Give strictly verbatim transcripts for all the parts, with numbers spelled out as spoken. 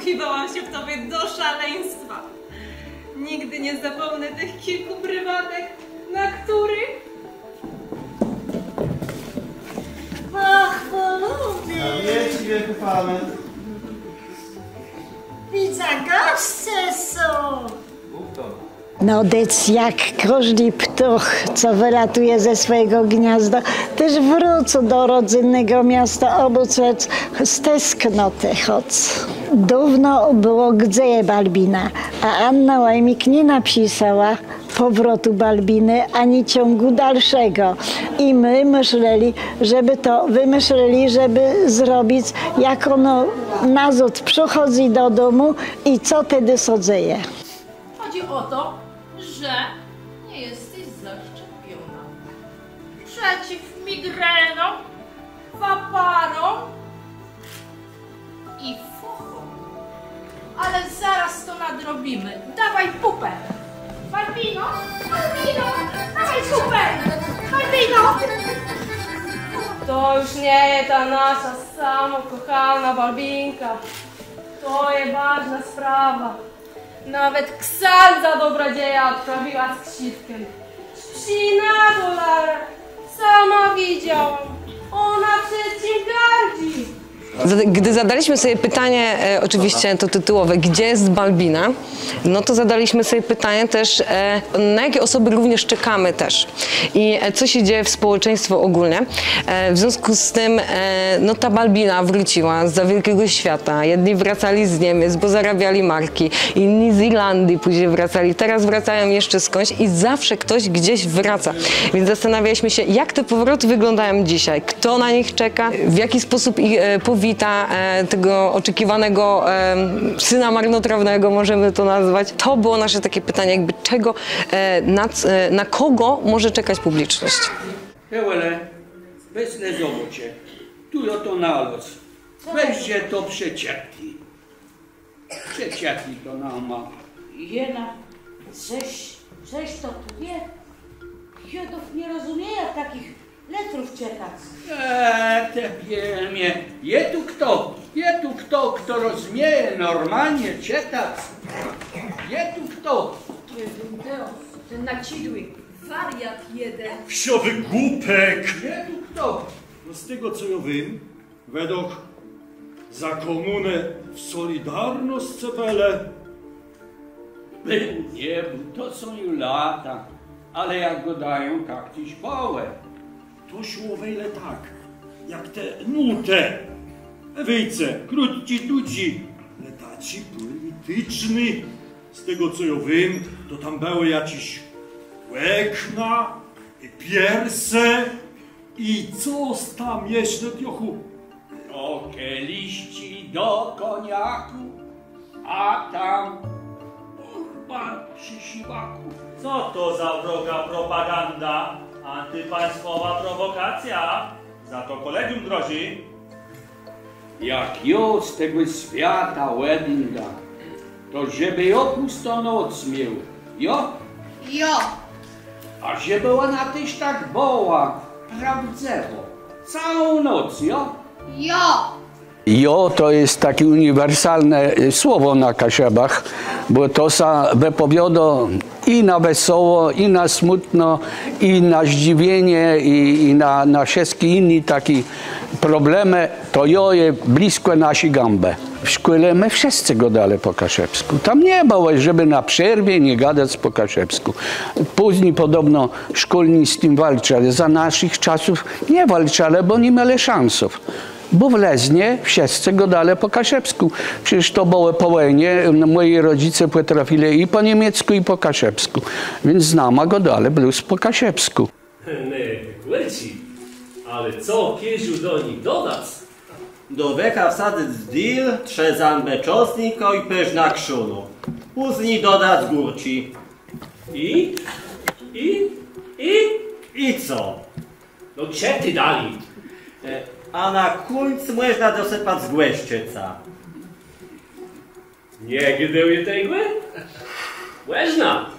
Wsłuchiwałam się w tobie do szaleństwa. Nigdy nie zapomnę tych kilku prywatek, na których... Pòchwôlony! Na wieczi wieków, amen. Widzã, gòsce są. Bóg to. No dec jak kòżdi ptôch, co wëlatëje ze swòjégò gniôzda, téż wrôcô do rodzynnégò miasta, abò cos z tesknotë chòc. Dôwno bëło „Gdze je Balbina?”, a Anna Łajmik nie napisała „Powrotu Balbiny” ani „Ciągu dalszego”. I më mëslelë, żebë to wëmëslelë, żebë zrobic, jak òno nazôd przëchòdzy do dómù i co tedë sã dzeje. Chodzi o to, że nie jesteś zaszczepiona przeciw migrenom, waparom i fochom. Ale zaraz to nadrobimy. Dawaj pupę! Balbino! Balbino! Dawaj pupę! Balbino! To już nie jest ta nasza samokochalna Balbinka. To jest ważna sprawa. Nawet ksãdza dobrodzieja odprawiła z ksitkiem. Przinago Lara, sama widziałam. Ona wszystkim gardzi. Gdy zadaliśmy sobie pytanie, e, oczywiście to tytułowe, gdzie jest Balbina, no to zadaliśmy sobie pytanie też, e, na jakie osoby również czekamy też. I, e, co się dzieje w społeczeństwie ogólnie. E, w związku z tym, e, no ta Balbina wróciła z za wielkiego świata. Jedni wracali z Niemiec, bo zarabiali marki, inni z Irlandii później wracali, teraz wracają jeszcze skądś i zawsze ktoś gdzieś wraca. Więc zastanawialiśmy się, jak te powroty wyglądają dzisiaj, kto na nich czeka, w jaki sposób ich, e, powita, e, tego oczekiwanego, e, syna marnotrawnego, możemy to nazwać. To było nasze takie pytanie, jakby czego, e, na c-, e, na kogo może czekać publiczność? Hewele, wez le zobôczë. Tu jô to nalôzł. Weźże to przeczëtôj. Przeczëtôj to nama. Jena, cos, cos to tu je? Jô doch nie rozmiejã taczich lëtrów czëtac. E, të bielmie, je tu chto, je tu chto, chto rozmieje normalnie czëtac? Je tu chto? Jeden Teo, ten nacidłi wariat jeden. Wsiowy głupek! Je tu chto? No z tegò, co jô wiém, wedle za kòmùnë w Solidarnoscë bëlë. Béł, nie béł, to są ju lata, ale jak gôdają, tak téż bëło. To szło wejle tak, jak te nótë. Wiéce, krótczi, dłudżi, le taczi pòliticzny. Z tegò, co jô wiém, to tam bëłë jaczés òkna, piersë, i cos tam jesz, Diochù? Okeliszczi do kòniakù, a tam Urban przi sziwakù. Co to za wroga propaganda, antipaństwowa prowokacjô? Za to kòlegium grozi. Jak jô z tegò swiata òdińdã, to żebë jô pùstą noc miôł, jo? Jo. A żebë òna téż tak bëła prôwdzëwô, całą noc, jo? Jo. Jo, to je taczé ùniwersalné, e, słowò na Kaszëbach, bò to sã wëpòwiôdô i na wesoło, i na smùtno, i na zdzëwienié, i, i na, na wszëtczé jinné taczé problemë. To jo je blëskò naszi gãbë. W szkòle më wszëtcë gôdelë pò kaszëbskù. Tam nie bëło, żebë na przerwie nie gadac pò kaszëbskù. Pózni pòdobno szkólny z tim walczëlë, za naszich czasów nie walczëlë, bò ni mielë szansów. Bò w Lëzënie wszëtcë gôdelë pò kaszëbskù. Przecież to bëło pò wòjnie, mòji rodzëce pòtrafilë i pò niemieckù, i pò kaszëbskù. Więc z nama gôdelë blós pò kaszëbskù. Në, kùrczi, ale co kôżą do nich dodac? Do wëcha wsadzëc dill, trzë zãbë czosnkù i përznã krzënu. Pózni dodac gùrczi. I? I? I? I co? No czëtôj dali. E, a na kùńc mòżna dosëpac gòszczëcã. Nie gôdôj tegò? Mòżna.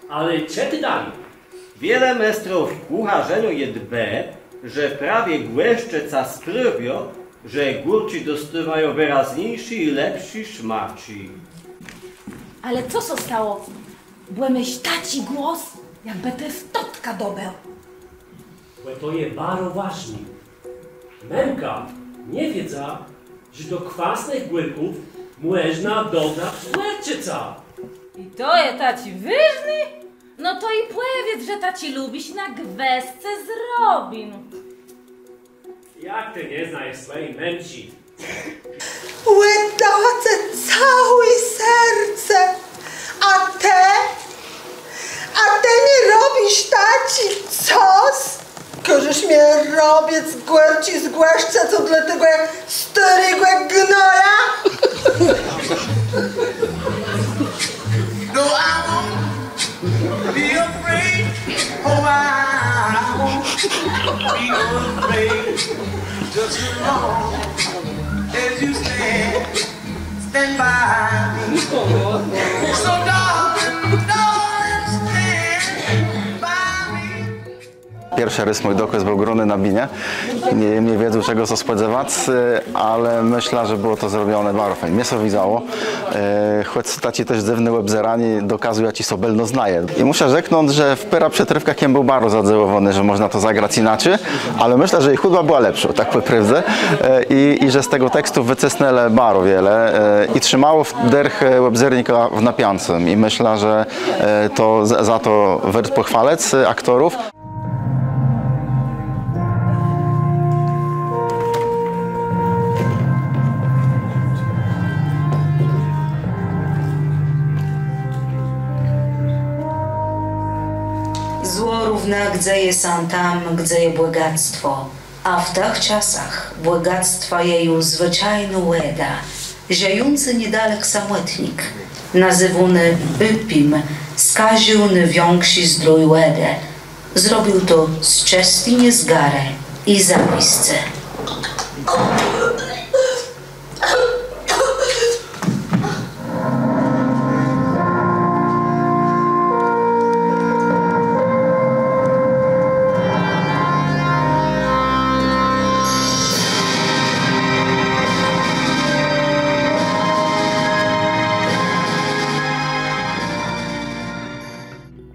Ale czëtôj dali. Wiele méstrów w kùcharzeniu je dbë, że prawie gòszczëca sprôwiô, że górczi dostôwają wërazniészé i lepszé smaczi. Ale co sã stało? Bò môsz taczi głos, jakbë të stotka dobéł. Bò to je baro wôżné. Mëmka nie wiedza, że do kwasnëch gùrków mòżna dodac gòrczëcã. I to je taczi wôżny? No to i pòwiédz, że taczi lubisz, na gwësce zrobim. Jak të nie znajesz swòji mëmczi? Òddała cë całé serce, a të? A të nie robisz taczi cos? Kôżesz mie robic gòrczi z gòrczëcą dlô tegò stôrégò gnoja? No, I won't be afraid. Oh, I won't be afraid. Just as long as you stand, stand by me. So, darling, darling, stand by me. Pierszi rôz mój dokôz béł gróny na binie. Nie, nie wiedzôł, czegò sã spòdzewac, e, ale mëszlã, że bëło to zrobioné baro fejn. Mie sã widzało, e, chòc taczé téż dzywné òbzéranié dokazëje, jaczi sã bëlno znaje. I mùszã rzeknąc, że w pôrã przëtrôfkach jem béł baro zadzëwòwóny, że mòżna to zagrac jinaczi, ale mëszlã, że i hùdba bëła lepszô, tak pò prôwdze. E, i, i że z tegò tekstu wëcësnãlë baro wiele, e, i trzimało w-, dërch, e, òbzérnika w napiãcym. I mëszlã, że, e, to z-, za to wôrt pòchwalëc, e, aktorów. Zło równak dzeje sã tam, gdze je bògactwò, a w tëch czasach bògactwã je ju zwëczajnô wòda. Żëjący niedalek samòtnik, nazywóny Bôpim, skażił nôwiãkszi zdrój wòdë. Zrobił to z czësti niezgarë i zawiscë.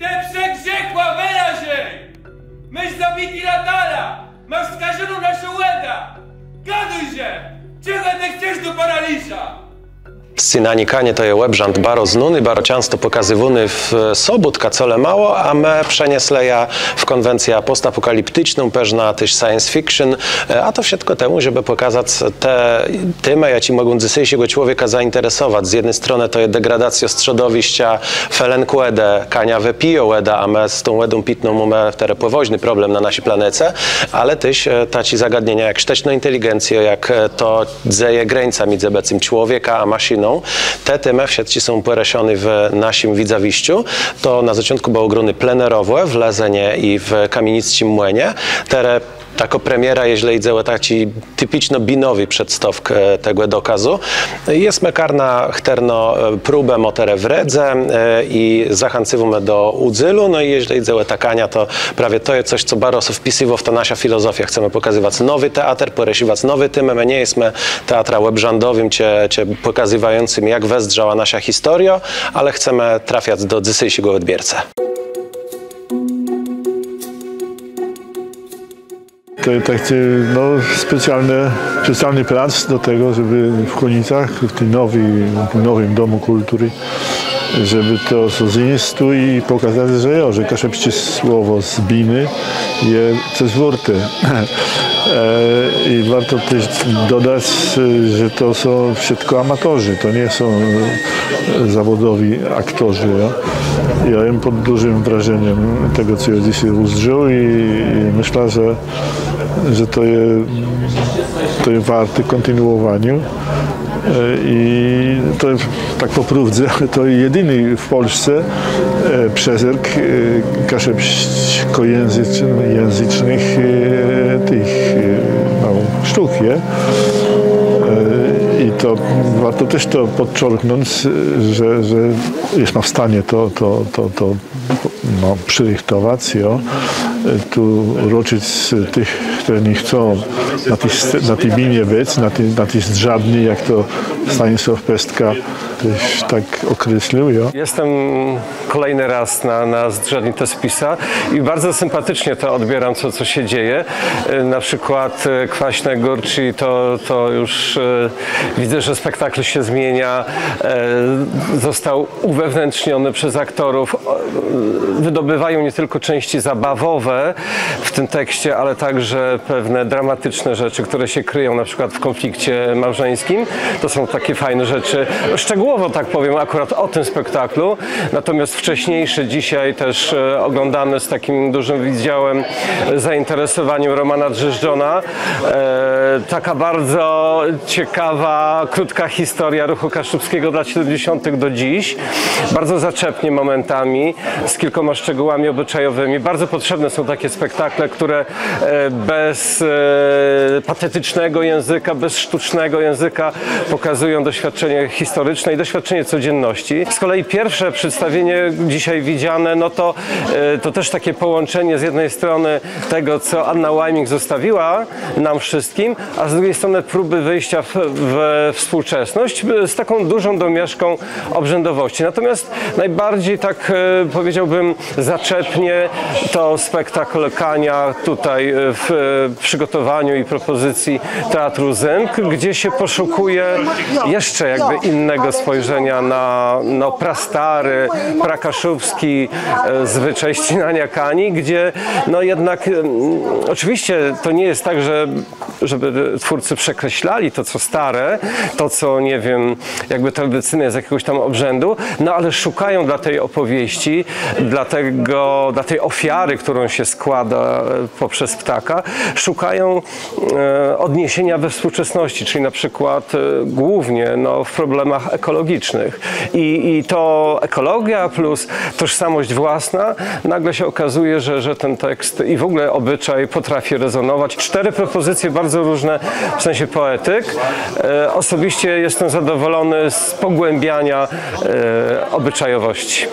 Të przegrzechła, wërażë! Môsz zabité latara! Môsz skażoną naszą wòdã! Gadôj że! Czegò të chcesz do paraliża? Scynanikanié to je òbrząd baro znóny, baro czãsto pòkazywóny w Sobótkã colemało, a më przeniesle jã w kònwencjã postapokalipticzną, përznã téż science fiction, e, a to wszëtkò temù, żebë pòkazac te témë, jaczé mògą dzysészégò człowieka zainteresowac. Z jedny stronë to je degradacjô strzodowiszcza, felënk wòdë, kania wëpijô wòdã, a më z tą wòdą pitną mómë terô pòwôżny problem na naszi planece, ale téż, e, taczé zagadnienia jak sztëcznô inteligencjô, jak, e, to, dze je grańca midzë bëcym człowiekã a masziną. Te témë wszëtczé są pòrëszoné w naszim widzawiszczu. To na zôczątkù bëło gróné plenerowò w Lëzënie i w Kamiénicczim Młinie. Terô takô premiera, jeżlë jidze ò taczi tipiczno binowi przedstôwk, e, tegò dokôzu. Jesmë karna, chtërno, e, próbë mô terô w redze, e, i zachãcywómë do ùdzélu. No i jeżlë jidze ò tã kaniã, to prawie to je cos, co baro sã wpisywô w tã naszã filozofiã. Chcemë pòkazëwac nowi teater, pòrësziwac nowé témë. Më nie jesmë teatrã òbrzãdowim czë, czë pòkazywającym, jak wëzdrzała naszô historiô, ale chcemë trafiac do dzysészégò òdbiércë. To je taczi, no, specjalny, specjalny plac do tegò, żebë w Chònicach, w tim nowim, w tim nowim domù kùlturë, żebë to sã zniesc tu i pòkazac, że jo, że kaszëbsczé słowò z binë je cos wôrté. E, i wôrto téż dodac, że to są wszëtkò amatorzë, to nie są, e, zawòdowi aktorzë, jo. Jô jem pòd dużim wrażeniã tegò, co jô dzysô ùzdrzôł i, i mëszlã, że że to je, to je wôrté kòntinuòwaniô. E, i to je, tak pò prôwdze, to jedini w Pòlsce, e, przezérk, e, kaszëbskòjãzëcznëch, jãzëcznëch, e, tëch, e, no, sztëk, je. E, i to wôrto téż to pòdczorknąc, że, że jesmë w stanie to, to, to, to no, przërëchtowac, jo. Tu rôczëc tëch, chtërny chcą Na ti, sc- na ti binie bëc, na ti, na ti zdrzadni, jak to Stanisław Pestka téż tak òkreslił, jo? Jestem kolejny raz na, na Zdrzadni Thespisa i bardzo sympatycznie to odbieram, co, co się dzieje. Y, na przykład, y, Kwaśne Górczi to, to już, y, widzę, że spektakl się zmienia, e, został uwewnętrzniony przez aktorów. O, wydobywają nie tylko części zabawowe w tym tekście, ale także pewne dramatyczne rzeczy, które się kryją na przykład w konflikcie małżeńskim. To są takie fajne rzeczy. Szczegółowo tak powiem akurat o tym spektaklu. Natomiast wcześniejsze, dzisiaj też, e, oglądane z takim dużym widziałem, e, zainteresowaniem, Romana Drzéżdżona. E, taka bardzo ciekawa, krótka historia ruchu kaszubskiego lat siedemdziesiątych do dziś. Bardzo zaczepnie momentami, z kilkoma szczegółami obyczajowymi. Bardzo potrzebne są takie spektakle, które, e, bez, e, patetycznego języka, bez sztucznego języka pokazują doświadczenie historyczne i doświadczenie codzienności. Z kolei pierwsze przedstawienie, dzisiaj widziane, no to, e, to też takie połączenie z jednej strony tego, co Anna Łajmik zostawiła nam wszystkim, a z drugiej strony próby wyjścia w, we współczesność, e, z taką dużą domieszką obrzędowości. Natomiast najbardziej, tak, e, powiedziałbym, zaczepnie to spektakl Kania tutaj, e, w, e, przygotowaniu i propozycji Teatru Zymk, gdzie się poszukuje jeszcze jakby innego spojrzenia na, no, prastary, prakaszubski, e, zwyczaj ścinania kani, gdzie, no, jednak, em, oczywiście to nie jest tak, że żeby twórcy przekreślali to, co stare, to, co, nie wiem, jakby tradycyjne z jakiegoś tam obrzędu, no ale szukają dla tej opowieści, dla tego, dla tej ofiary, którą się składa, e, poprzez ptaka, szukają, e, odniesienia we współczesności, czyli na przykład, e, głównie, no, w problemach ekologicznych. I, i to ekologia plus tożsamość własna, nagle się okazuje, że, że ten tekst i w ogóle obyczaj potrafi rezonować. Cztery propozycje bardzo różne w sensie poetyk. E, osobiście jestem zadowolony z pogłębiania, e, obyczajowości.